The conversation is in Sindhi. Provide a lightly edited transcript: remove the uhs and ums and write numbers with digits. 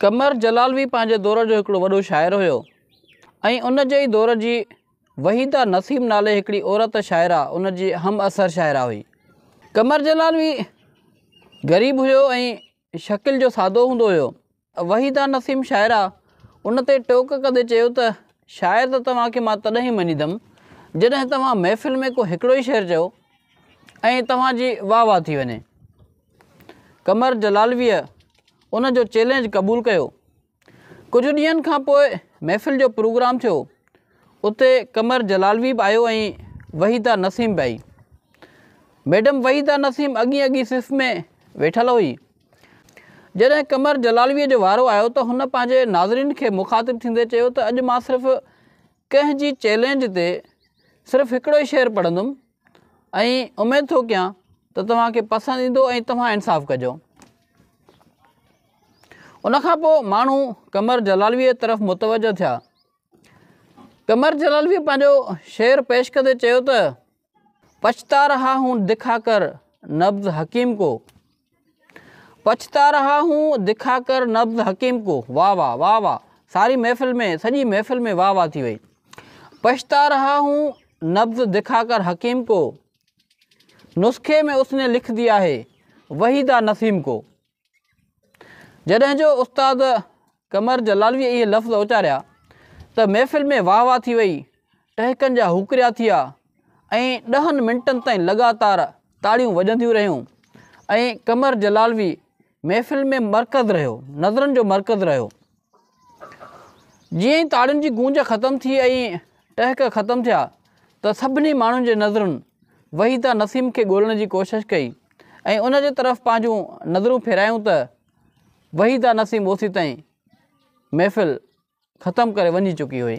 قمر جلالوي پنهنجي دور جو هڪڙو وڏو شاعر هيو ۽ ان جي ئي دور جي وحيده نسيم نالي هڪڙي عورت شاعره ان جي هم عصر شاعره هئي. قمر جلالوي غريب هيو ۽ شڪل جو سادو هوندو هيو. وحيده نسيم شاعره ان تي ٽوڪ ڪندي چيو ته شاعر ته توهان کي مان تڏهن ئي مڃيندم جڏهن توهان محفل ۾ ڪو هڪڙو ئي شعر چئو ۽ توهان جي واهه واهه ٿي وڃي. قمر جلالويء ان جو چئلينج قبول ڪيو. ڪجهه ڏينهن کان پوء محفل جو پروگرام ٿيو. اتي قمر جلالوي به آيو ۽ وحيده نسيم به آئي. ميڊم وحيده نسيم اڳين اڳين صف ۾ ويٺل هئي. جڏهن قمر جلالويء جو وارو آيو ته هن پنهنجي ناظرين کي مخاطب ٿيندي چيو ته اڄ مان صرف ڪنهن جي چئلينج تي صرف هڪڙو ئي شعر پڙهندم ۽ اميد ٿو ڪيان ته توهان کي پسند ايندو ۽ توهان انصاف ڪجو. ان کان پوء ماڻهو قمر جلالويء طرف متوجه ٿيا. قمر جلالويء پنهنجو شعر پيش ڪندي چيو ته پڇتا رها هون دکا ڪر نبض حڪيم ڪو پڇتا رها هون دکا ڪر نبض حڪيم ڪو واه واه واه واه ساري محفل ۾ سڄي محفل ۾ واه واه ٿي وئي پڇتا رها هون نبض دکا ڪر حڪيم ڪو نسخي ۾ اس ني لک ديا هي وحيده نسيم ڪو جڏهن جو استاد قمر جلالوي اهي لفظ اچاريا ته محفل ۾ واه واه ٿي وئي ٽهڪن جا هوڪريا ٿيا ۽ ڏهن منٽن تائين لڳاتار تاڙيون وڄنديون رهيون ۽ قمر جلالوي محفل ۾ مرڪز رهيو، نظرن جو مرڪز رهيو. جيئن ئي تاڙين جي گونج ختم ٿي ۽ ٽهڪ ختم ٿيا ته سڀني ماڻهن جي نظرن وحيده نسيم کي ڳولڻ جي ڪوشش ڪئي ۽ ان جي طرف پنهنجون نظرون ڦيرايون ته وحيده نسيم اوسيتائين محفل ختم ڪري وڃي چڪي هئي.